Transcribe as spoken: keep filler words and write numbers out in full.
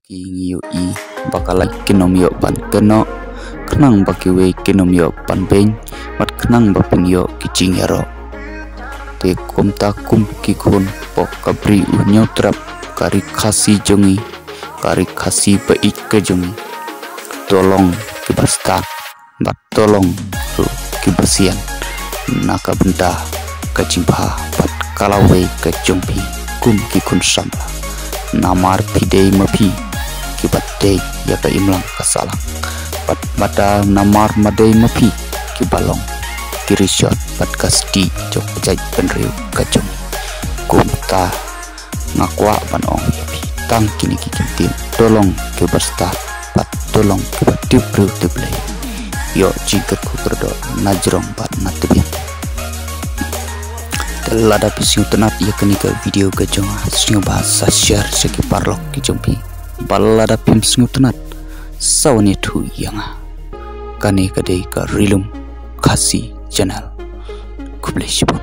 Ki ngi ïohi ba ka lait kin ym ïoh ban kynnoh, khnang ba kiwei kin ym ïoh ban beiñ, bad khnang ba phin ïoh ki jingïaroh. Te kumta kum ki khun, pok ka bri u Hynñiewtrep, ka ri Khasi jong ngi, ka ri Khasi ba ïeit ka jong ngi, to long kiba stad bad to long ruh kiba sian na ka bynta ka jingbha bad ka lawei ka jong phi kum ki khun samla. Namar phi dei ma phi kiba dei ïa ka imlang ka sahlang, bad mata namar ma dei ma phi kiba long ki rishot bad ka stieh jong ka jaitbynriew ka jong ngi. Kumta nga kwah ban ong ïa phi tang kine ki kyntien: to long kiba stad bad to long kiba tip briew tip Blei. Ïoh jingkyrkhu kyrdoh na jrong bad na tbian. Te lada phi sngewtynnat ïa kane ka video ka jong nga, sngewbha sa share sha ki paralok ki jong phi. Bad lada phim sngewtynnat, sa wan ïathuh ïa nga. Kane ka dei ka Rilum Khasi Channel. Khublei shibun.